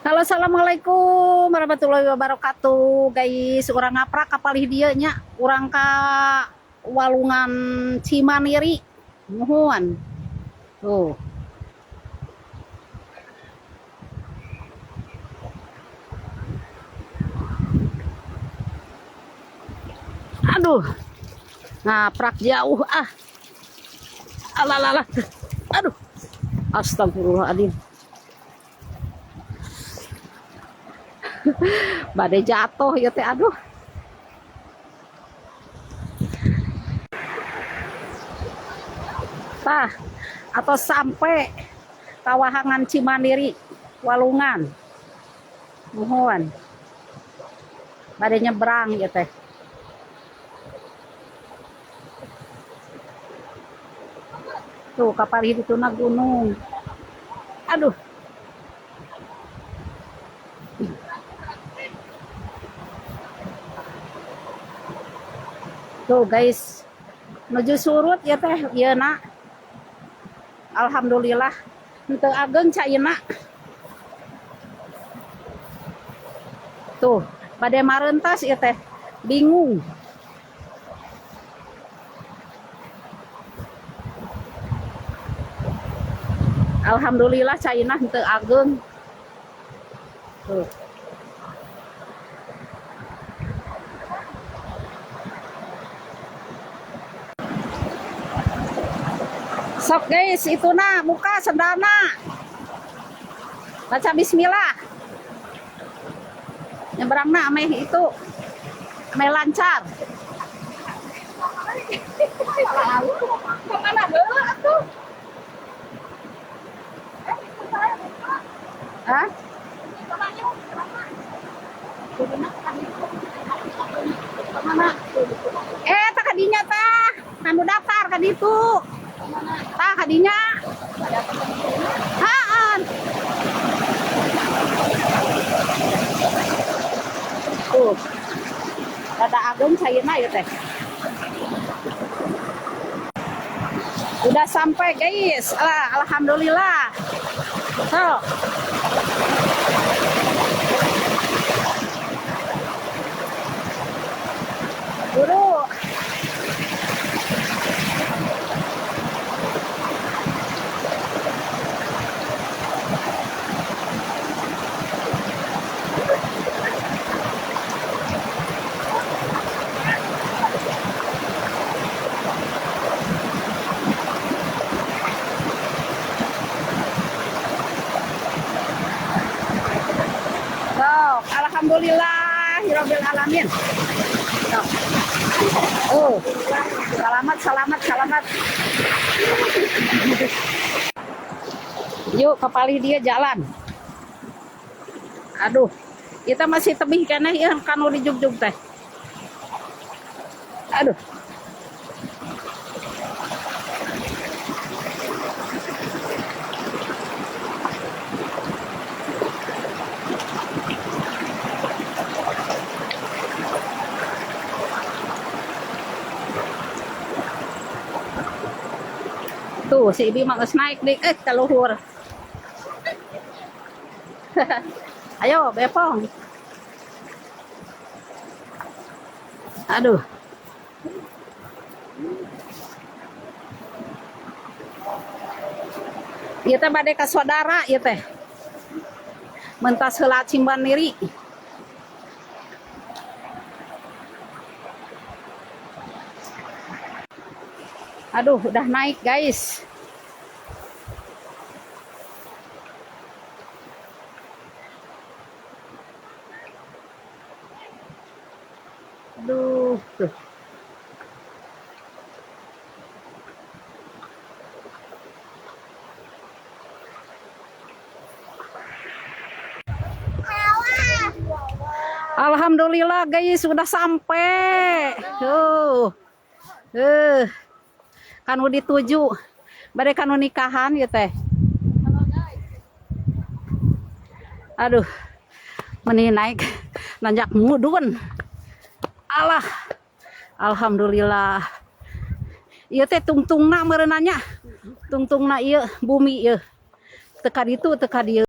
Halo, assalamualaikum warahmatullahi wabarakatuh, guys. Urang ngaprak ka palih dieu nya, urang ka Walungan Cimandiri. Muhun tuh. Aduh, ngaprak jauh ah. Alah, aduh, astagfirullahaladzim, bade jatuh ya teh. Aduh. Tah, atau sampai Kawahangan Cimandiri Walungan. Muhun, bade nyebrang ya teh. Tuh, kapal itu na gunung. Aduh. Tuh guys, nuju surut ya teh ya nak. Alhamdulillah henteu ageng caina. Tuh, bade marentas ya teh, bingung. Alhamdulillah caina henteu ageng. Tuh. Sok guys, itu nah buka sendalna. Baca bismillah. Nyebrangna ameh itu ameh lancar. Kemana heula atuh? Eh, itu saya buka. Hah? Kemana? Kemana? Kemana? Eh, tah kadinya tah. Anu daftar ka ditu. Tah kadinya. Haan. Tuh. Rada ageng cairna ya teh. Udah sampai guys. Ah, alhamdulillah. So. Dulu. Sok, alhamdulillah, rabbil alamin. Sok. Oh, selamat, selamat, selamat. Yuk, ke palih dieu jalan. Aduh, kita masih tebih keneh ya kanu di jugjug teh. Aduh. Tuh, si Ibi mah geus naik dik eh ka luhur. Ayo, bepong. Aduh. Ieu teh bade ka saudara ieu teh. Mentas heula Cimandiri. Aduh, udah naik guys. Aduh, tuh. Alhamdulillah guys, sudah sampai. Tuh. Kanu dituju. Bade kanu nikahan ya teh. Aduh. Meni naik nanjak mudun. Alah. Alhamdulillah. Ieu teh tungtungna meureunanya. Tungtungna ieu bumi ieu. Teka ditu teka dieu.